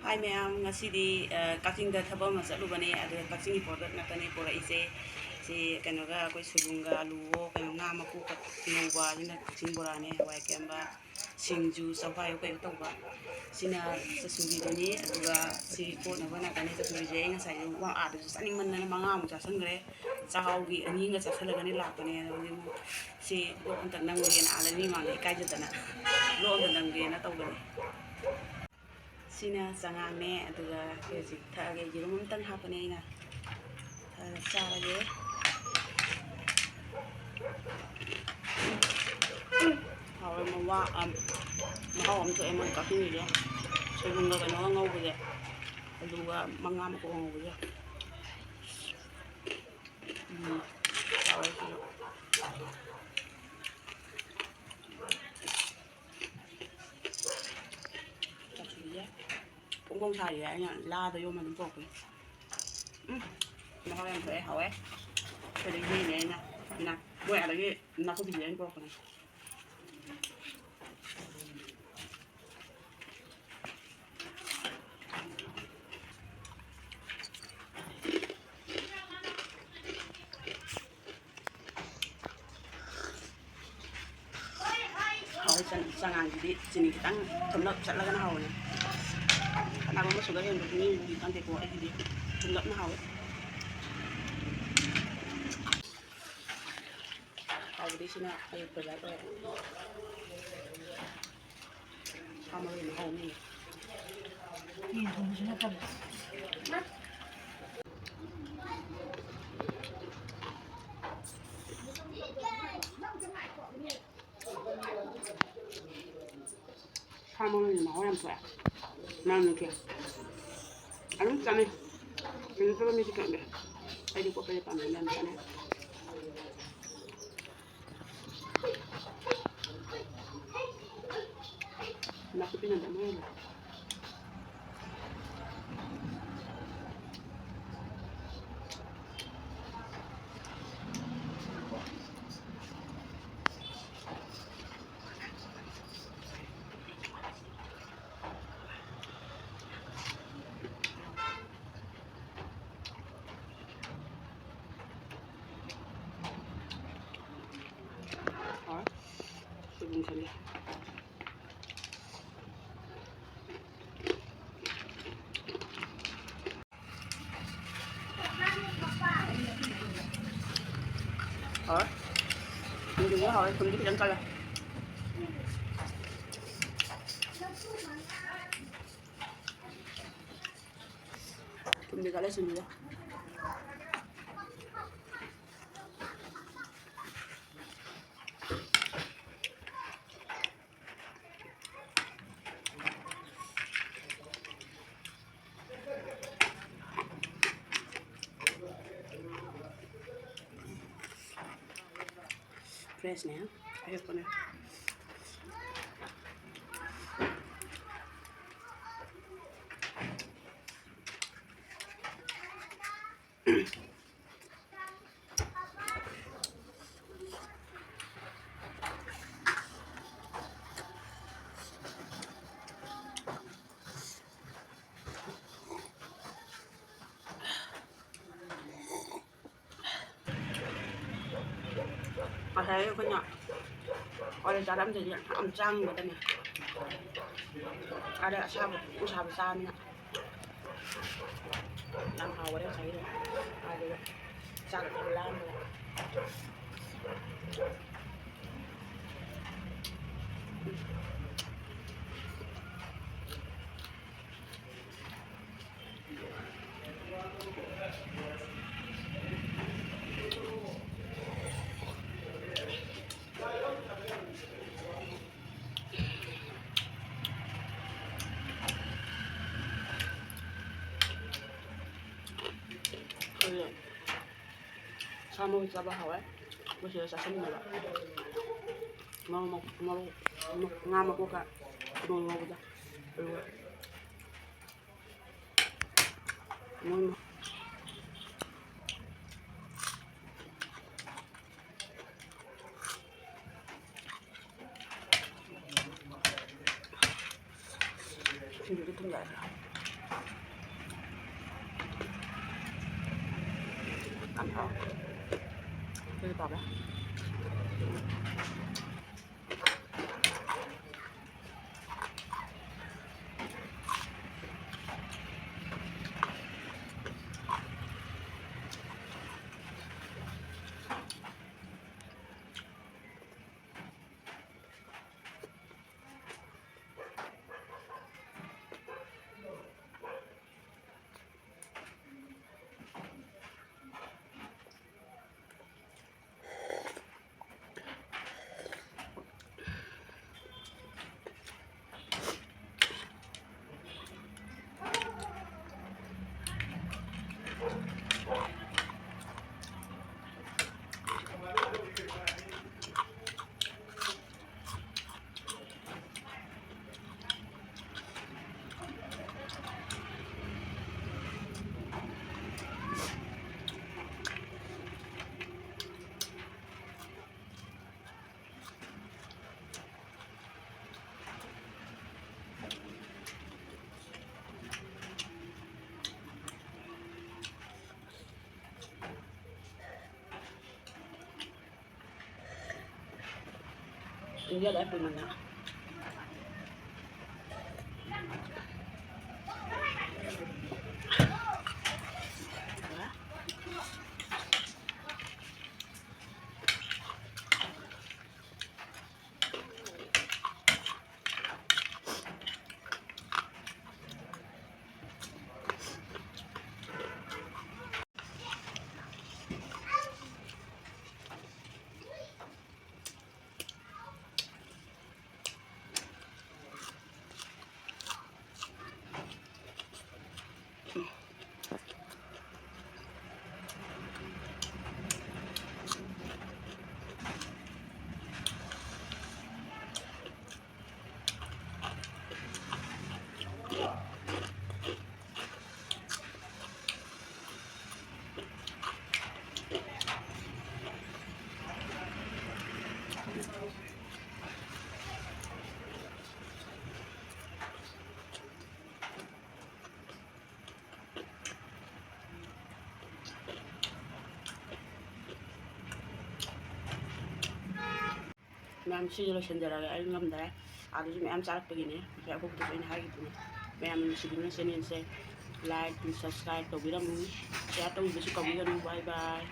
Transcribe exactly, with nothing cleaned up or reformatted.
ꯍꯥꯏ ꯃꯌꯥꯝ, ꯉꯁꯤꯗꯤ, ꯑ, ꯀꯛꯆꯤꯡꯗ ꯊꯕꯛ ꯑꯃ ꯆꯠꯂꯨꯕꯅꯦ꯫ ꯑꯗꯨꯗ ꯀꯛꯆꯤꯡꯒꯤ product ꯉꯥꯛꯇꯅꯦ ꯄꯨꯔꯛꯏꯁꯦ꯫ ꯁꯤ ꯀꯩꯅꯣꯒ, ꯑꯩꯈꯣꯏ ꯁꯣꯏꯕꯨꯝꯒ ꯑꯂꯨꯋꯣ, ꯀꯩꯅꯣ, ꯉꯥ ꯃꯀꯨ ꯀꯛ-, ꯉꯧꯕ, ꯑꯗꯨꯅ ꯀꯛꯆꯤꯡ ꯕꯣꯔꯥꯅꯦ, ꯍꯋꯥꯏ ꯀꯦꯝꯕ, ꯁꯤꯡꯖꯨ, ꯆꯧꯋꯥꯏ ꯀꯩꯅꯣ ꯇꯧꯕ꯫ ꯁꯤꯅ ꯆꯆꯨꯒꯤꯗꯨꯅꯤ꯫ ꯑꯗꯨꯒ ꯁꯤ ꯀꯣꯠꯅꯕ ꯅꯥꯀꯟꯗ ꯆꯆꯨꯒꯤꯁꯦ ꯑꯩ ꯉꯁꯥꯏ ꯋꯥ-, ꯑꯥꯗꯁꯨ ꯆꯥꯅꯤꯡꯃꯟꯗꯅ ꯃꯉꯥꯃꯨꯛ ꯆꯥꯁꯤꯟꯈ꯭ꯔꯦ꯫ ꯆꯥꯛꯍꯥꯎꯒꯤ ꯑꯅꯤꯒ ꯆꯥꯁꯤꯜꯂꯒꯅꯤ ꯂꯥꯛꯄꯅꯦ꯫ ꯑꯗꯣ ꯍꯧꯖꯤꯛ ꯑꯃꯨꯛ ꯁꯤ vlog ꯑꯝꯇ ꯅꯝꯒꯦꯅ, ꯑꯥꯗ ꯃꯤ ꯃꯥꯡꯗ ꯏꯀꯥꯏꯖꯗꯅ vlog ꯑꯝꯇ ꯅꯝꯒꯦꯅ ꯇꯧꯕꯅꯦ꯫ ꯁꯤꯅ ꯆꯉꯥꯡꯅꯦ, ꯑꯗꯨꯒ ꯑꯩꯈꯣꯏ ꯍꯧꯖꯤꯛ ꯊꯛꯑꯒꯦ꯫ ꯌꯦꯔꯨꯝ ꯑꯝꯇꯪ ꯍꯥꯞꯄꯅꯦ ꯑꯩꯅ꯫ ꯊꯛꯑꯒ ꯆꯥꯔꯒꯦ꯫ ꯍꯥꯎꯔꯦ, ꯃꯋꯥ, ꯑꯝ, ꯃꯍꯥꯎ ꯑꯃ ꯊꯣꯛꯑꯦ ꯃꯣꯏ ꯀꯛꯆꯤꯡꯒꯤꯁꯦ꯫ ꯁꯣꯏꯕꯨꯝꯒ ꯀꯩꯅꯣꯒ ꯉꯧꯕꯁꯦ, ꯑꯂꯨꯒ ꯃꯉꯥ ꯃꯀꯨ ꯉꯧꯕꯁꯦ꯫ ꯎꯝ, ꯍꯥꯎꯔꯦ ꯁꯤꯁꯨ꯫ ꯆꯥꯁꯤꯜꯂꯦ꯫ ꯐꯣꯡ ꯐꯣꯡ ꯁꯥꯔꯤꯌꯦ, ꯑꯩꯅ ꯂꯥꯗ ꯌꯣꯝꯃ ꯑꯗꯨꯝ ꯄꯨꯔꯛꯄꯅꯦ꯫ ꯎꯝ, ꯃꯍꯥꯎ ꯌꯥꯝ ꯊꯣꯛꯑꯦ, ꯍꯥꯎꯋꯦ꯫ ꯁꯤꯗꯒꯤ ꯂꯩꯅꯦ ꯑꯩꯅ, ꯃꯣꯏ ꯑꯥꯗꯒꯤ ꯅꯥꯀꯨꯞꯄꯤꯁꯦ ꯑꯩꯅ ꯄꯨꯔꯛꯄꯅꯦ꯫ ꯍꯥꯎꯋꯦ, ꯆ-, ꯆꯉꯥꯡꯁꯤꯗꯤ ꯆꯤꯅꯤ ꯈꯤꯇꯪ ꯊꯨꯝꯂꯞ ꯆꯠꯂꯒꯅ ꯍꯥꯎꯕꯅꯦ꯫ ꯀꯅꯥꯒꯨꯝꯕ sugar ꯍꯦꯟꯕꯗꯤ ꯃꯤ ꯃꯤꯒꯤ ꯈꯪꯗꯦꯀꯣ, ꯑꯩꯒꯤꯗꯤ ꯊꯨꯝꯂꯞꯅ ꯍꯥꯎꯋꯦ꯫ ꯍꯥꯎꯕꯗꯤ ꯁꯤꯅ ꯑꯩ favourite ꯑꯣꯏꯔꯦ꯫ ꯁꯥ ꯃꯔꯣꯏ ꯃꯍꯥꯎ ꯑꯃ ꯂꯩ꯫ ꯌꯦꯟ ꯊꯣꯡꯕꯁꯨ ꯅꯠꯇꯕ꯫ ꯁꯥ ꯃꯔꯣꯏꯁꯦ ꯃꯍꯥꯎ ꯌꯥꯝ ꯊꯣꯛꯑꯦ꯫ ꯃꯅꯝ ꯅꯨꯡꯁꯤ꯫ ꯑꯗꯨꯝ ꯆꯥꯅꯩ꯫ ꯀꯩꯅꯣ ꯇꯧꯕ ꯃꯤꯗꯤ ꯈꯪꯗꯦ꯫ ꯑꯩꯗꯤ ꯀꯣꯠꯄꯁꯦ ꯄꯥꯝꯖꯩ, ꯌꯥꯝ ꯆꯥꯅꯩ꯫ ꯅꯥꯀꯨꯞꯄꯤꯅ ꯅꯝꯃ ꯍꯦꯜꯂꯦ꯫ ꯍꯥꯎꯔꯦ꯫ ꯊꯨꯝꯁꯤꯁꯨ ꯍꯥꯎꯔꯦ, ꯊꯨꯝꯁꯨ ꯈꯤꯇꯪ ꯀꯜꯂꯦ꯫ ꯊꯨꯝꯗꯤ ꯀꯜꯂꯦ, ꯁꯤꯡꯁꯤꯗ꯫ Fresh ꯅꯦ, ꯑꯍꯦꯛꯄꯅꯦ꯫ ꯉꯁꯥꯏ ꯑꯩꯈꯣꯏꯅ ꯑꯣꯂꯦ ꯆꯥꯔꯝꯗ꯭ꯔꯗꯤ ꯌꯥꯝ ꯆꯥꯡꯒꯗꯕꯅꯦ꯫ ꯑꯗꯩ ꯑꯁꯥꯕ, ꯑꯁꯥꯕ ꯆꯥꯕꯅꯤꯅ꯫ ꯌꯥꯝ ꯍꯥꯎꯈꯔꯦ ꯉꯁꯥꯏꯒꯤꯗꯣ꯫ ꯑꯗꯨꯒ ꯆꯥꯛ ꯈꯔ ꯂꯥꯝꯕꯗ꯫ ꯁꯥ ꯃꯔꯣꯏ ꯆꯥꯕ ꯍꯥꯎꯋꯦ꯫ ꯑꯩꯈꯣꯏ ꯁꯤꯗ ꯆꯥꯁꯟꯕꯗ ꯃꯔꯣꯏ ꯃ-, ꯃꯔꯣꯏ, ꯉꯥ ꯃꯀꯣꯛꯀ ꯏꯔꯣꯟ ꯉꯧꯕꯗ꯫ ꯑꯗꯨꯒ ꯃꯣꯏ ꯁꯤꯡꯖꯨꯗꯣ ꯊꯨꯝ ꯌꯥꯛꯑꯦ꯫ ꯌꯥꯝ ꯍꯥꯎꯋꯦ꯫ ꯁꯤꯁꯨ ꯄꯥꯝꯃꯦ꯫ ꯏꯟꯖꯜꯂꯛꯑꯦ ꯀꯨꯏꯃꯟꯗꯅ꯫ ꯃꯌꯥꯝ, ꯁꯤꯁꯨ ꯂꯣꯏꯁꯤꯟꯖꯔꯒꯦ, ꯑꯩ ꯉꯝꯗꯔꯦ꯫ ꯑꯥꯗꯁꯨ ꯃꯌꯥꯝ ꯆꯥꯔꯛꯄꯒꯤꯅꯦ, ꯉꯁꯥꯏ ꯑꯩꯈꯣꯏ ꯄꯨꯗꯁꯨ ꯑꯩꯅ ꯍꯥꯏꯈꯤꯕꯅꯦ꯫ ꯃꯌꯥꯝ ꯅꯨꯡꯁꯤꯕꯤꯗꯨꯅ channelꯁꯦ like and subscribe ꯇꯧꯕꯤꯔꯝꯃꯨ, share ꯇꯧꯕꯤꯕꯁꯨ ꯀꯥꯎꯕꯤꯒꯅꯨ꯫ Bye bye꯫